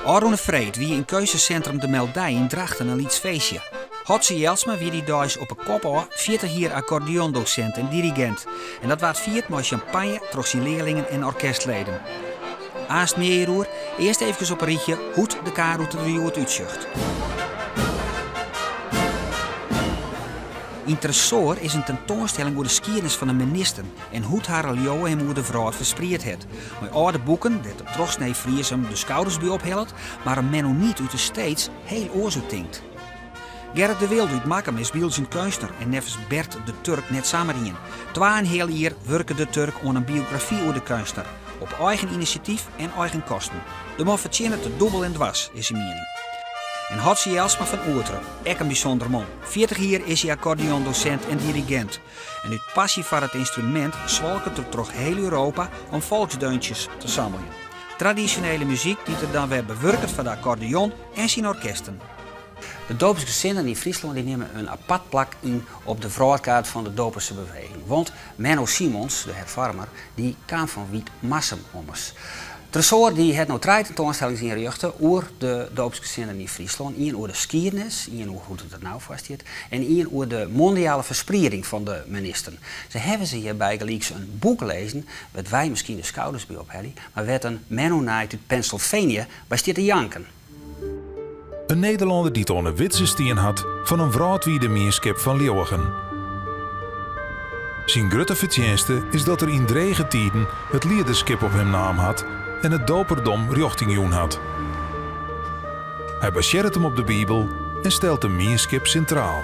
Ofrûne freed wie yn keunstesintrum De Meldij yn Drachten in lyts feestje. Hotze Jelsma wie dy deis op 'e kop ôf 40 jier akkordeondosint en dirigint. En dat waard fierd mei sjampanje troch syn learlingen en orkestleden. Aanst mear hjiroer, earst eefkes op in rychje hoe't de K-rûte der hjoed útsjocht. Yn Tresoar is in tentoanstelling oer de skiednis fan de menisten en hoe't harren leauwe him oer de wrâld ferspried hat. Mei âlde boeken dêr't de trochsnee Fries him de skouders by ophellet, mar in Mennonyt út de States heel oars oer tinkt. Gerrit de Wilde út Makkum is byldzjend keunstner en neffens Bert de Turk net samar ien. Twa en heal jier wurke de Turk oan in biografy oer de keunstner, op eigen inisjatyf en eigen kosten. De man fertsjinnet it dûbel en dwars, is syn miening. En Hotze Jelsma fan Oerterp, ek in bysûnder man. 40 jier is hy akkordeondosint en dirigint. En út passy foar it ynstrumint swalket er troch heel Europa om folksdeuntsjes te sammeljen. Tradisjonele muzyk dy't er dan wer bewurket foar de akkordeon en syn orkesten. De doopsgesinden yn Fryslân dy nimme in apart plak yn op de wrâldkaart fan de doperse beweging. Want Menno Simons, de herfoarmer, dy kaam fan Wytmarsum ommers. Tresoar dy hat no trije tentoanstellings ynrjochte oer de doopsgesinden yn Fryslân. Ien oer de skiednis, ien oer hoe't it der no foar stiet en ien oer de mondiale fersprieding fan de menisten. Se hawwe se hjir bygelyks in boek lizzen wêr't wy miskien de skouders by ophelje, mar wêr't in Mennonite út Pennsylvania by stiet te janken. In Nederlânner dy't oan 'e widze stien hat fan in wrâldwide mienskip fan leauwigen. Syn grutte fertsjinste is dat er yn drege tiden it liederskip op him naam hat en it doperdom rjochting jûn hat. Hy basearret him op de Bibel en stelt de mienskip sintraal.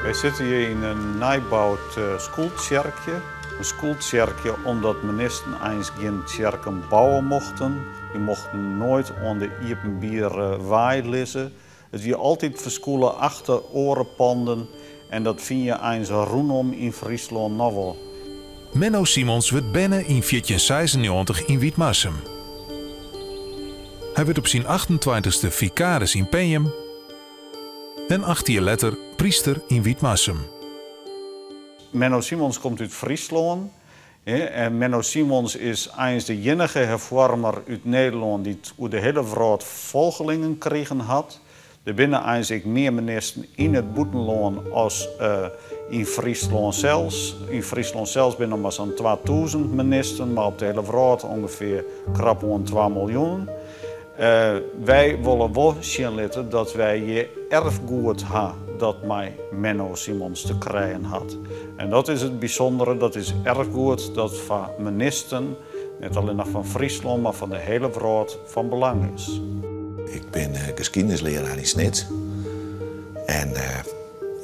Wy sitte hjir yn in nijboud skûltsjerkje. In skûltsjerkje omdat menisten eins gjin tsjerken bouwe mochten. Dy mochten noait oan de iepenbiere wei lizze. It wie altyd ferskûle achter oare panden en dat fyn je eins rûnom yn Fryslân noch wol. Menno Simons wurdt berne yn 1496 yn Wytmarsum. Hy wurdt op syn achtentweintichste fikaris yn Penjum en acht jier letter pryster yn Wytmarsum. Menno Simons komt út Fryslân. En Menno Simons is eins de iennige herfoarmer út Nederlân dy't oer de hiele wrâld folgelingen krigen hat. Der binne eins ek mear menisten yn it bûtenlân as yn Fryslân sels. Yn Fryslân sels binne noch mar sa'n 2000 menisten, mar op de hiele wrâld ûngefear krap oan twa miljoen. Wy wolle wol sjen litte dat wy hjir erfgoed ha dat mei Menno Simons te krijen hat. En dat is it bysûndere, dat is erfgoed dat foar menisten, net allinnich fan Fryslân, mar fan de hiele wrâld fan belang is. Ik bin geskiednisleraar yn Snits en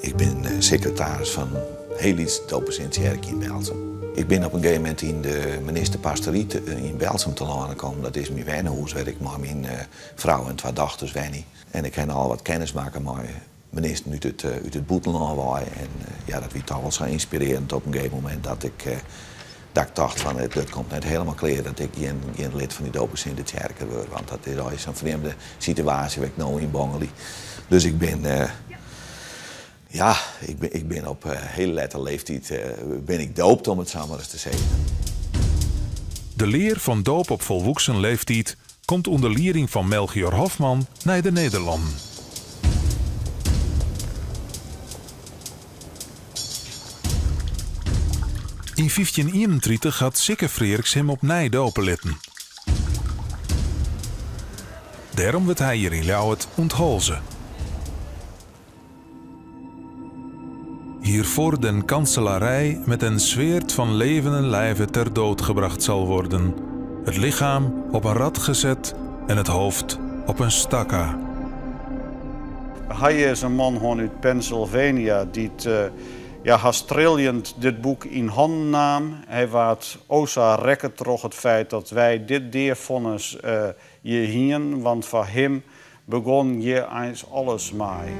ik bin sekretaris fan hiel lyts dopersinttsjerkje yn Berltsum. Ik bin op in gegeven momint yn de menistepastory yn Berltsum telâne kommen. Dat is myn wennehûs wêr't ik mei myn frou en twa dochters wenje. En ik ha al wat kennis makke mei menisten út it út it bûtenlân wei. En ja, dat wie toch wol sa ynspirearjend op in gegeven momint dat ik dat ik tocht fan it komt net helemaal klear dat ik gjin gjin lid fan dy doopgesinde tsjerke wurd, want dat is allegear sa'n frjemde situaasje wêr't ik no yn bongelje. Dus ik bin ja, ik bin ik bin op hiele lette leeftiid bin ik doopt om it sa mar ris te sizzen. De lear fan doop op folwoeksen leeftiid komt ûnder lieding fan Melchior Hoffman nei de Nederlannen. Yn 1531 hat Sikke Frearks him opnij dope litten. Dêrom wurdt hy hjir yn Ljouwert ûnthalze. Hier voor den kanselarij met den zweerd van levenden lijve ter dood gebracht zal worden, het lichaam op een rad gezet en het hoofd op een stakka. Hy is in man hân út Pennsylvania dy't ja, hast triljend dit boek yn hannen naam. Hy waard o sa rekke troch it feit dat wy dit deafonnis hjir hienen, want foar him begûn hjir eins alles mei.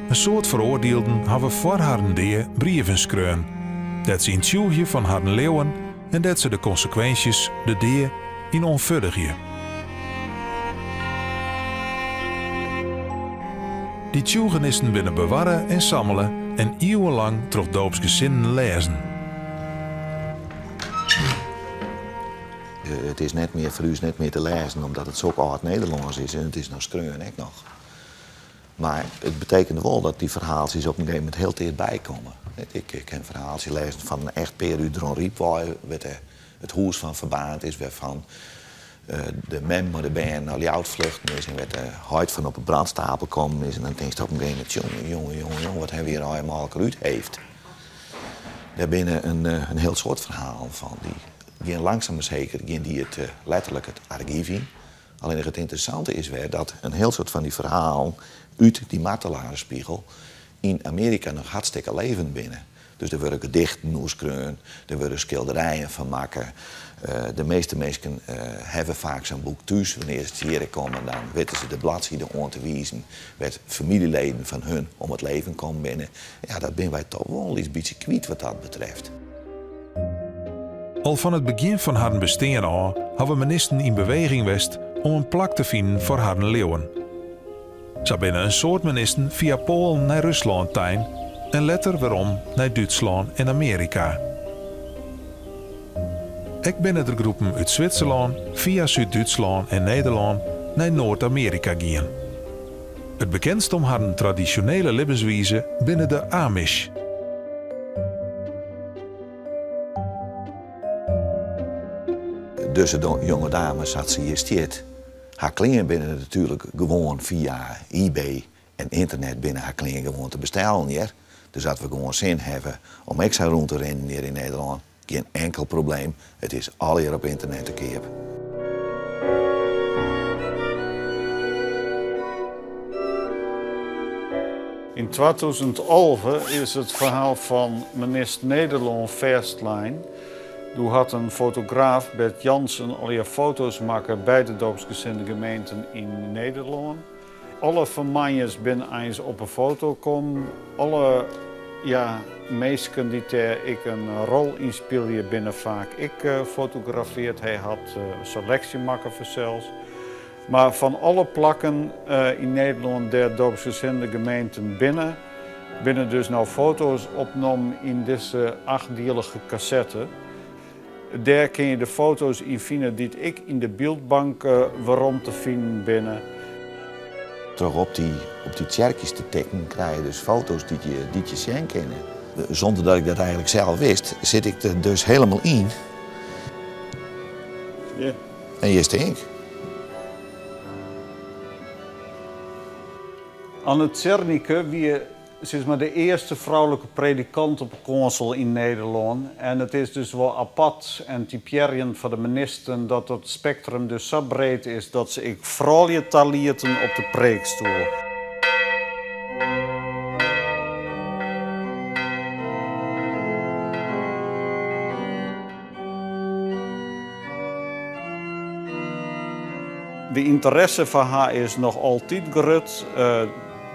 In soad feroardielden hawwe foar harren dea brieven skreaun, dêr't se yn tsjûgje fan harren leauwen en dêr't se de konsekwinsjes, de dea, yn oanfurdigje. Dy tsjûgenissen binne bewarre en sammele en iuwenlang troch doopsgesinnen lêzen. It is net mear foar ús net mear te lêzen omdat it sok âld Nederlânsk is en it is noch skreaun ek noch. Mar it betekent wol dat dy ferhaaltsjes op in gegeven momint hiel tichtby komme. Ik kin in ferhaaltsje lêzen fan in echtpear út Dronryp wei, wêr't it hûs fan ferbaarnd is, wêrfan de mem mei de bern nei Ljouwert fluchten is en wêr't de heit fan op 'e brandstapel kommen is. En dan tinkst op in gegeven momint, jonge, jonge, jonge, jonge, wat hawwe wy hjir allegear mei elkoar útheefd. Dêr binne in hiel soad ferhalen fan. Dy gean langsaam mar seker gean dy it letterlik it argyf yn. Allinnich it ynteressante is wer dat in hiel soad fan dy ferhalen út dy martelarenspiegel yn Amearika noch hartstikke levend binne. Dus der wurde gedichten oer skreaun, der wurde skilderijen fan makke. De measte minsken hawwe faak sa'n boek thús. Wannear't se hjirre komme, dan witte se de bladside oan te wizen wêr't famyljeleden fan hun om it leven kommen binne. Ja, dat binne wy toch wol in lyts bytsje kwyt wat dat betreft. Al fan it begjin fan harren bestean ôf hawwe menisten yn beweging west om in plak te finen foar harren leauwen. Sa binne in soad menisten fia Poalen nei Ruslân tein en letter werom nei Dútslân en Amearika. Ek binne der groepen út Switserlân fia Súd-Dútslân en Nederlân nei Noard-Amearika gien. It bekendst om harren tradisjonele libbenswize binne de Amish. Dizze jonge dame sa't se hjir stiet, har klean binne natuerlik gewoan fia eBay en ynternet binne har klean gewoan te bestellen hear. Dus as we gewoan sin hawwe om ek sa rûn te rinnen hjir yn Nederlân, gjin enkel probleem, it is allegear op ynternet te keap. Yn 2011 is it ferhaal fan Menist Nederlân fêstlein. Doe hat in fotograaf, Bert Jansen, allegear foto's makke by de doopsgesinde gemeenten yn Nederlân. Alle fermanjes binne eins op 'e foto kommen. Alle, ja, minsken dy't dêr ek in rol yn spylje binne faak ek fotografeard. Hy hat seleksje makke fansels. Mar fan alle plakken yn Nederlân dêr't doopsgesinde gemeenten binne, binne dus no foto's opnommen yn dizze achtdielige kassette. Dêr kinne je de foto's yn fine dy't ek yn de byldbank werom te finen binne. Troch op dy op dy tsjerkjes te tikken krije je dus foto's dy't je dy't je sjen kinne. Sûnder dat ik dat eigenlik sels wist, sit ik der dus hielendal yn. Ja. En hjir stean ik. Anne Zernike wie Se is mar de earste froulike predikant op 'e kânsel yn Nederlân en it is dus wol apart en typearjend foar de menisten dat dat spektrum dus sa breed is dat se ek froulju talieten op de preekstoel. De ynteresse foar har is noch altyd grut.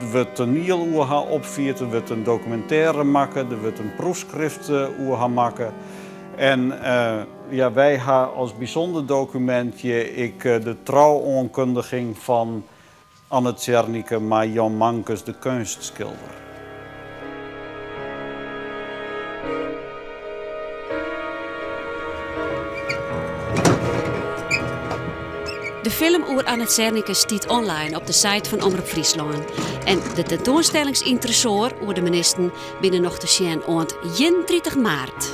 Der wurdt toaniel oer har opfierd, der wurdt in dokumintêre makke, der wurdt in proefskrift oer har makke. En ja, wy ha as bysûnder dokumintje ek de trouoankundiging fan Anne Zernike mei Jan Mankes, de keunstskilder. De film oer Anne Zernike stiet online op de site fan Omrop Fryslân. En de tentoanstellings yn Tresoar oer de menisten binne noch te sjen oant 31 maart.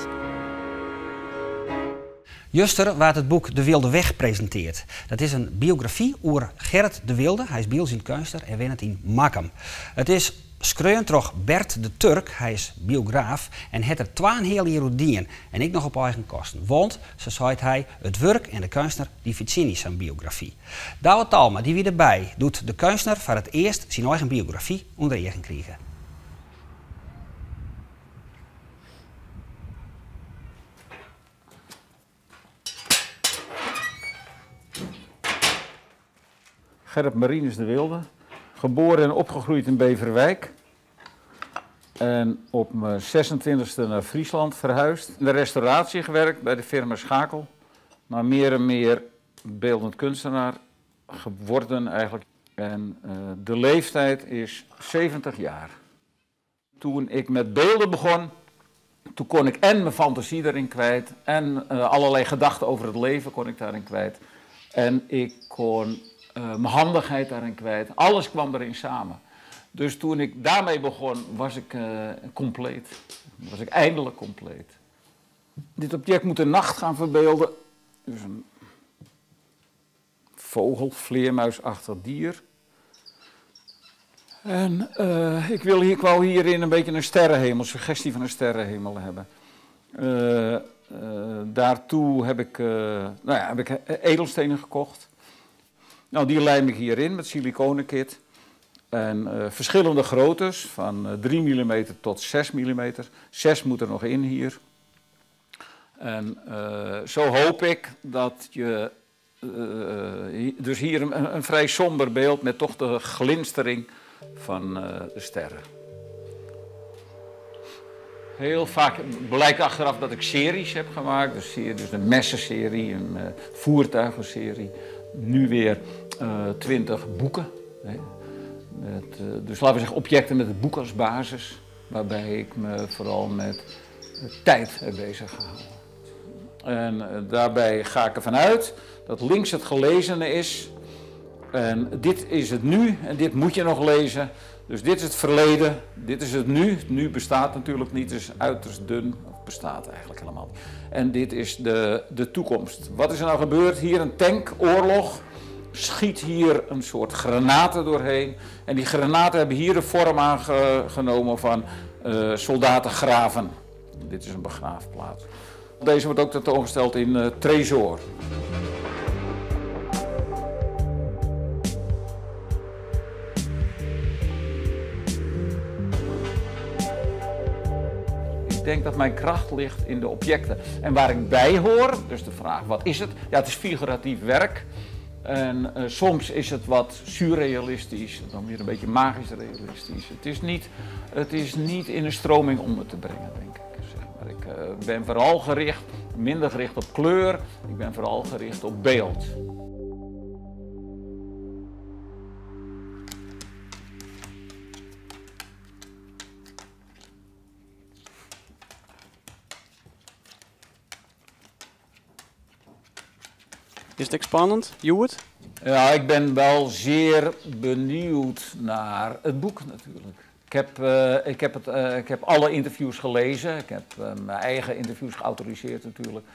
Juster waard it boek De Wilde Weg presinteard. Dat is in biografy oer Gerrit de Wilde, hy is byldzjend keunstner en wennet yn Makkum. It is skreaun troch Bert de Turk, hy is biograaf en hat der twaenheal jier oer dien en ek noch op eigen kosten. Want, sa seit hy, it wurk en de keunstner dy fertsjinje sa'n biografy. Douwe Talma dy wie derby doe't de keunstner foar it earst syn eigen biografy ûnder eagen krige. Gerrit Marinus de Wilde, geboren en opgegroeid in Beverwijk. En op mijn 26e naar Friesland verhuisd. In de restauratie gewerkt bij de firma Schakel. Maar meer en meer beeldend kunstenaar geworden eigenlijk. En eh, de leeftijd is 70 jaar. Toen ik met beelden begon, Toen kon ik en mijn fantasie erin kwijt en allerlei gedachten over het leven kon ik daarin kwijt. En ik kon mijn handigheid daarin kwijt. Alles kwam erin samen. Dus toen ik daarmee begon, was ik compleet. Was ik eindelijk compleet. Dit object moet de nacht gaan verbeelden. Dus een vogel, vleermuisachtig dier. En ik wou hierin een beetje een sterrenhemel, suggestie van een sterrenhemel hebben. Daartoe heb ik, nou ja, heb ik edelstenen gekocht. Nou, die lijm ik hierin met siliconenkit. En verschillende groottes, van 3 mm tot 6 mm. 6 moet er nog in hier. En zo hoop ik dat je... dus hier een vrij somber beeld met toch de glinstering van de sterren. Heel vaak blijkt achteraf dat ik series heb gemaakt. Dus een messenserie, een voertuigenserie. Nu weer 20 boeken. Hè. Dus laten we zeggen objecten met het boek als basis. Waarbij ik me vooral met tijd heb bezig gehouden. En daarbij ga ik ervan uit dat links het gelezene is. En dit is het nu en dit moet je nog lezen. Dus dit is het verleden, dit is het nu. Het nu bestaat natuurlijk niet, het is uiterst dun. Of bestaat eigenlijk helemaal niet. En dit is de toekomst. Wat is er nou gebeurd? Hier een tankoorlog. Schiet hier een soort granaten doorheen. En die granaten hebben hier de vorm aangenomen van soldatengraven. Dit is een begraafplaats. Deze wordt ook tentoongesteld in Tresoar. Ik denk dat mijn kracht ligt in de objecten. En waar ik bij hoor, dus de vraag wat is het? Ja, het is figuratief werk. En soms is het wat surrealistisch, dan weer een beetje magisch realistisch. Het is niet in een stroming onder te brengen, denk ik. Zeg maar. Ik ben vooral gericht, minder gericht op kleur, ik ben vooral gericht op beeld. Is het spannend, Joert? Ja, ik ben wel zeer benieuwd naar het boek natuurlijk. Ik heb alle interviews gelezen. Ik heb mijn eigen interviews geautoriseerd natuurlijk.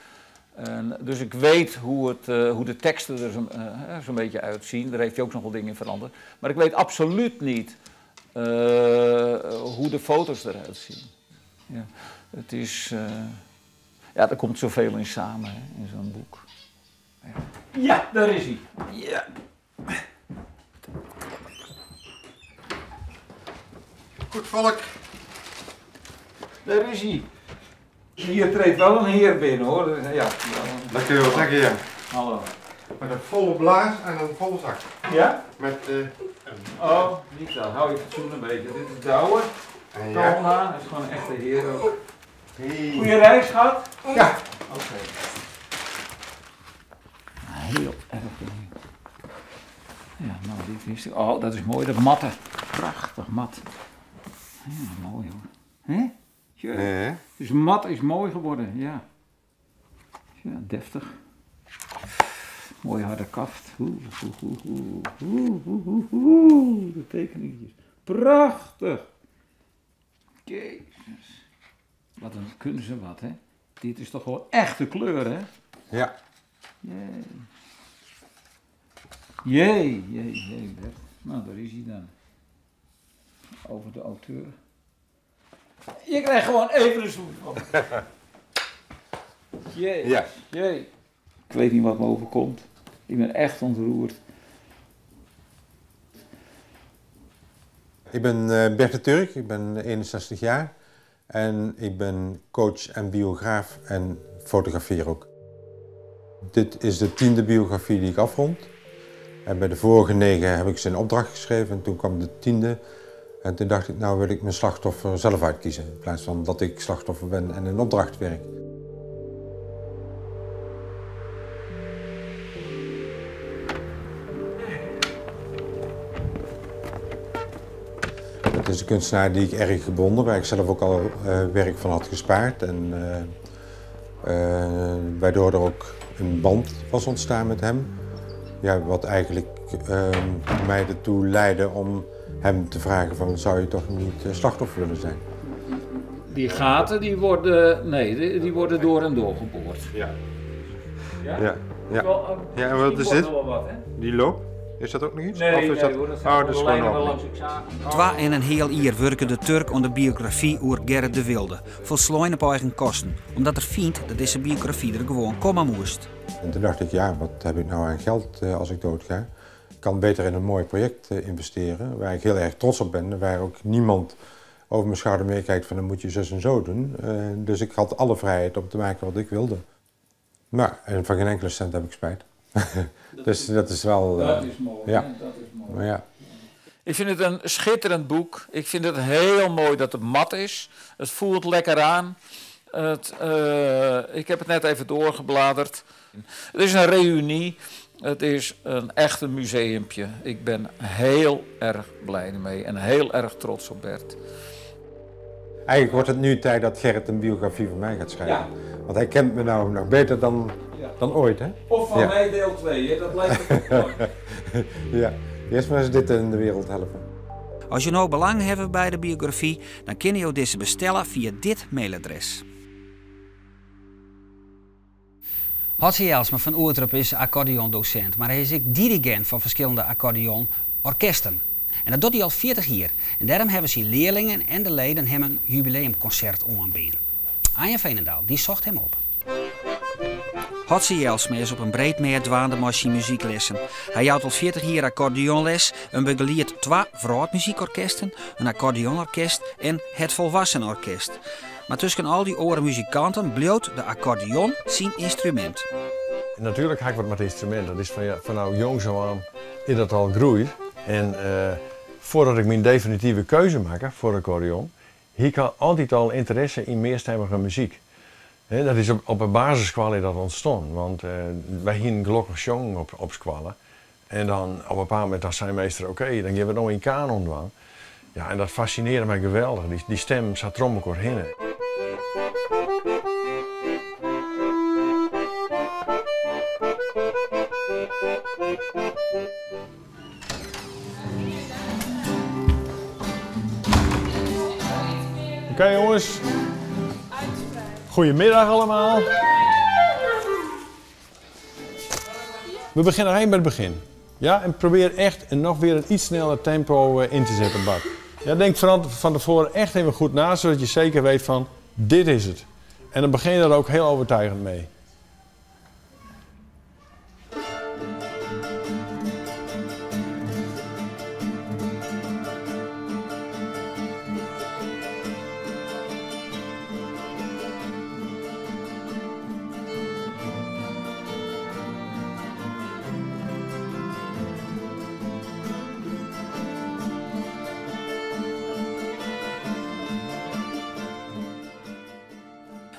En dus ik weet hoe de teksten er zo'n beetje uitzien. Daar heeft hij ook nog wel dingen in veranderd. Maar ik weet absoluut niet hoe de foto's eruit zien. Ja, het is, ja, er komt zoveel in samen, hè, in zo'n boek. Ja, daar is hij. Ja. Goed volk. Daar is hij. Hier treedt wel een heer binnen, hoor. Ja. Dat kun je wel zeggen, ja. Hallo. Met een volle blaas en een volle zak. Ja? Met... Oh, niet zo. Hou je fatsoen een beetje. Dit is Douwe. Ja. Tolna, is gewoon een echte heer ook. Hey. Goeie reis gehad? Ja. Oké. Okay. Heel erg benieuwd. Ja, nou, dit wist ik. Oh, dat is mooi, dat matte. Prachtig mat. Ja, mooi hoor. Hè? Ja. Nee. Dus mat is mooi geworden, ja. Ja, deftig. Mooi harde kaft. Oeh, oeh, oeh, oeh, oeh, oeh, oeh. De tekeningetjes. Prachtig. Jezus. Wat een kunnen ze wat, hè? Dit is toch wel echte kleur, hè? Ja. Jee. Jee, jee, jee, Bert. Nou, daar is hij dan. Over de auteur. Je krijgt gewoon even een zoen van. Jee, ja. Jee. Ik weet niet wat me overkomt. Ik ben echt ontroerd. Ik ben Bert de Turk, ik ben 61 jaar. En ik ben coach en biograaf en fotografeer ook. Dit is de 10e biografie die ik afrond. En bij de vorige 9 heb ik ze in opdracht geschreven en toen kwam de 10e. En toen dacht ik, nou wil ik mijn slachtoffer zelf uitkiezen. In plaats van dat ik slachtoffer ben en in opdracht werk. is een kunstenaar die ik erg gebonden, waar ik zelf ook al werk van had gespaard. En waardoor er ook een band was ontstaan met hem. Ja, wat eigenlijk mij ertoe leidde om hem te vragen van zou je toch niet slachtoffer willen zijn? Die gaten die worden, nee, die worden door en door geboord. Ja. Ja? Ja. Ja. Ja, en wat is dit? Wat, die loop? Is dat ook nog iets? Nee, of is nee, dat... hoor, dat oh, dat is gewoon langs. 2,5 jaar werken de Turk aan de biografie over Gerrit de Wilde. Volsloin op eigen kosten, omdat er vindt dat deze biografie er gewoon komen moest. En toen dacht ik, ja, wat heb ik nou aan geld als ik doodga? Ik kan beter in een mooi project investeren, waar ik heel erg trots op ben, waar ook niemand over mijn schouder meekijkt van dan moet je zus en zo doen. Dus ik had alle vrijheid om te maken wat ik wilde. Nou, en van geen enkele cent heb ik spijt. Dus dat is wel... Dat is mooi, ja. Hè? Dat is mooi. Maar ja. Ik vind het een schitterend boek. Ik vind het heel mooi dat het mat is. Het voelt lekker aan. Ik heb het net even doorgebladerd. Het is een reunie. Het is een echte museumpje. Ik ben heel erg blij ermee en heel erg trots op Bert. Eigenlijk wordt het nu tijd dat Gerrit een biografie van mij gaat schrijven. Ja. Want hij kent me nou nog beter dan, ja, dan ooit, hè? Of van ja. mij deel 2, hè? Dat lijkt me ook mooi. Ja, eerst maar eens dit in de wereld helpen. Als je nou belang hebt bij de biografie, dan kun je deze bestellen via dit mailadres. Hotze Jelsma van Oerterp is accordeondocent, maar hij is ook dirigent van verschillende accordeonorkesten. En dat doet hij al 40 jaar. En daarom hebben zijn leerlingen en de leden hem een jubileumconcert aanbieden. Anja Veenendaal, die zocht hem op. Hotze Jelsma is op een breed meer dwaande machine muzieklessen. Hij houdt al 40 jaar accordeonles en begeleidt 2 wrâldmuziekorkesten, een accordeonorkest en het volwassenorkest. Maar tussen al die oren muzikanten bleef de accordeon zijn instrument. Natuurlijk ga ik wat met het instrument. Dat is van nou jongs af aan is dat al groeit. En voordat ik mijn definitieve keuze maakte voor accordeon, ik had altijd al interesse in meerstemmige muziek. He, dat is op een basisschool dat ontstond, want wij gingen gelukkig zongen op squallen. En dan op een bepaald moment dan zei meester, oké, dan gaan we nog in kanon doen. Ja, en dat fascineerde mij geweldig. Die stem zat trommelkoor heen. Oké jongens, goedemiddag allemaal. We beginnen nog één bij het begin. Ja, en probeer echt en nog weer een iets sneller tempo in te zetten, Bart. Ja, denk vooral van tevoren echt even goed na, zodat je zeker weet van dit is het. En dan begin je er ook heel overtuigend mee.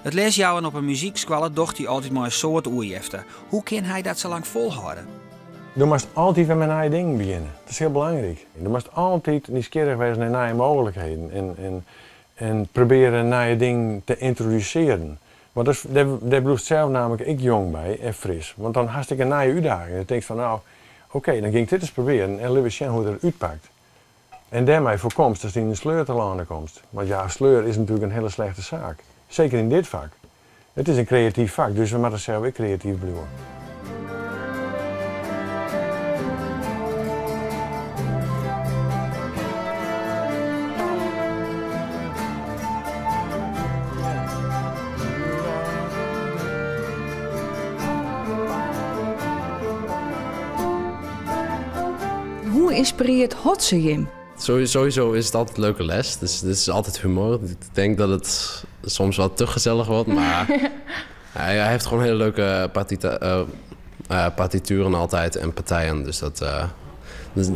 Het lesjouwen op een muzieksqualle docht hij altijd maar een soort oerjefte. Hoe kan hij dat zo lang volhouden? Je moet altijd weer met nieuwe dingen beginnen. Dat is heel belangrijk. Je moet altijd nieuwsgierig zijn naar nieuwe mogelijkheden. En proberen nieuwe dingen te introduceren. Want daar blijft zelf namelijk ik jong bij en fris. Want dan had ik een nieuwe uitdaging. Dan denk ik van nou, oké, dan ging ik dit eens proberen en laten we zien hoe het eruit pakt. En daarmee voorkomt dat je in een sleur te landen komt. Want ja, sleur is natuurlijk een hele slechte zaak. Zeker in dit vak. Het is een creatief vak, dus we moeten zelf weer creatief blijven. Hoe inspireert Hotze Jim? Sowieso is het altijd een leuke les, dus dit is altijd humor. Ik denk dat het soms wel te gezellig wordt, maar hij heeft gewoon hele leuke partituren altijd en partijen. Dus dat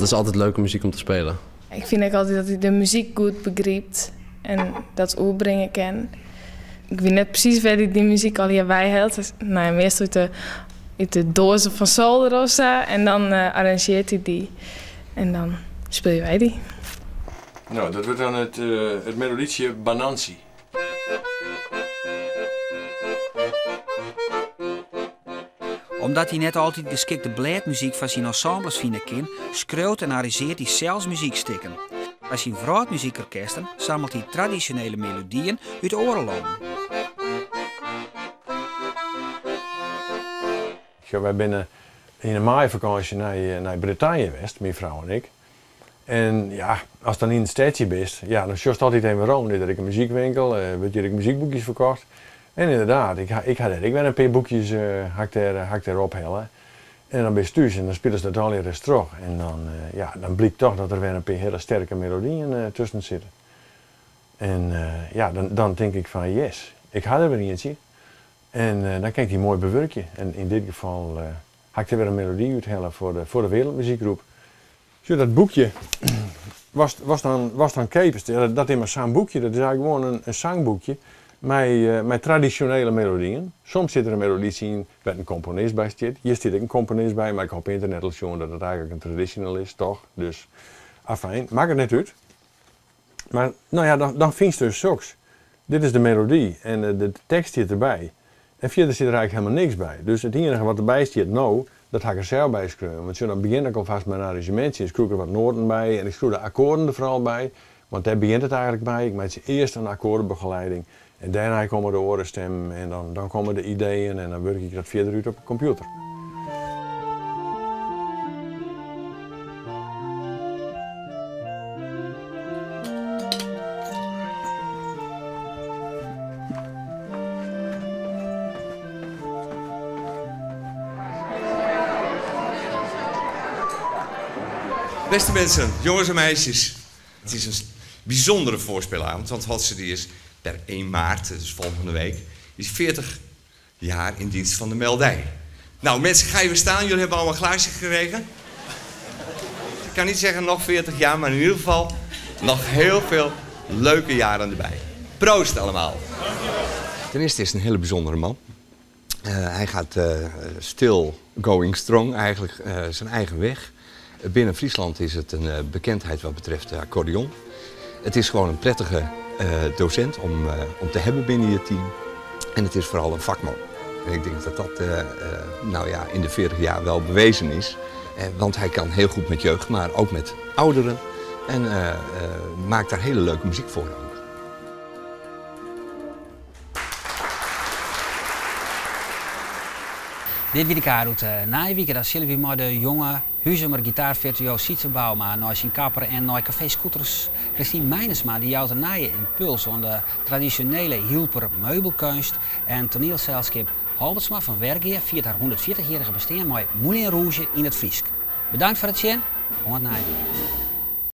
is altijd leuke muziek om te spelen. Ik vind ook altijd dat hij de muziek goed begrijpt en dat oerbrengen kan. Ik weet net precies waar hij die muziek al hierbij haalt. Dus, nou, meestal uit de dozen van zolder of zo. En dan arrangeert hij die en dan spelen wij die. No, dat wurdt dan it, it melodietsje Banansi. Omdat hy net altyd geskikte blêdmuzyk foar syn ensembles fine kin, skriuwt en arranzjeart hy sels muzykstikken. By syn wrâldmuzykorkesten sammelt hy tradisjonele melodyen út oare lannen. Sjoch, wy binne yn 'e maaiefakânsje nei, nei Bretanje west, myn frou en ik. En ja, ast dan yn it stedsje bist, ja, dan sjochst altyd even rûn. Is der ek in muzykwinkel, wurdt hjir ek muzykboekjes ferkocht? En ynderdaad, ik ha, ik ha dêr ek wer in pear boekjes ha ik dêr, ha ik dêr ophelle. En dan bist thús en dan spilest dat allegear ris troch. En dan, ja, dan blykt toch dat der wer in pear hiele sterke melodyen tusken sitte. En ja, dan, dan tink ik fan yes, ik ha der wer ientsje. En dan kin ik dy moai bewurkje. En yn dit gefal ha ik der wer in melody úthelle foar de, foar de wereldmuzykgroep. Sjoch, dat boekje watst, watst dan, watst dan keapest, dat is mar sa'n boekje, dat is eigentlik gewoan in, in sangboekje mei, mei tradisjonele melodyen. Soms sit der in melodytsje yn wêr't in komponist by stiet. Hjir stiet ek in komponist by, mar ik ha op ynternet al sjoen dat it eigentlik in traditional is, toch? Dus, afijn, makket net út. Mar, no ja, dan, dan fynst dus soks. Dit is de melody en de tekst stiet derby. En fierder stiet der eigentlik helemaal niks by. Dus it iennige wat derby stiet no, dat ha ik der sels by skreaun. Want sjoch, dan begjin ik alfêst mei in arranzjemintsje. Dan skriuw ik der wat noaten by en ik skriuw de akkoarden der foaral by. Want dêr begjint it eigentlik mei. Ik meitsje earst in akkoardebegeleiding en dêrnei komme de oare stimmen en dan, dan komme de ideeën en dan wurkje ik dat fierder út op de kompjûter. Beste mensen, jongens en meisjes. Het is een bijzondere voorspeelavond, want Hotse die is per 1 maart, dus volgende week, is 40 jaar in dienst van de Meldij. Nou mensen, ga even staan. Jullie hebben allemaal een glaasje gekregen. Ik kan niet zeggen nog 40 jaar, maar in ieder geval nog heel veel leuke jaren erbij. Proost allemaal. Ten eerste is het een hele bijzondere man. Uh, hij gaat uh, still going strong, eigenlijk uh, zijn eigen weg. Binnen Friesland is het een bekendheid wat betreft de accordeon. Het is gewoon een prettige docent om, om te hebben binnen je team. En het is vooral een vakman. En ik denk dat dat nou ja, in de 40 jaar wel bewezen is. want hij kan heel goed met jeugd, maar ook met ouderen. En maakt daar hele leuke muziek voor ook. Dit wie de kar út nije wike. Dan sille wy mei de jonge Huzumer gitaarfirtuoos Sytze Bouma nei syn kapper en nei kafee Scooters. Christine Meinesma dy jout in nije ympuls oan de tradisjonele Hylper meubelkeunst en toanielselskip Halbertsma fan Wergea fiert har 140-jierrige bestean mei Moulin Rouge yn it Frysk. Bedankt foar it sjen, oant nije wike.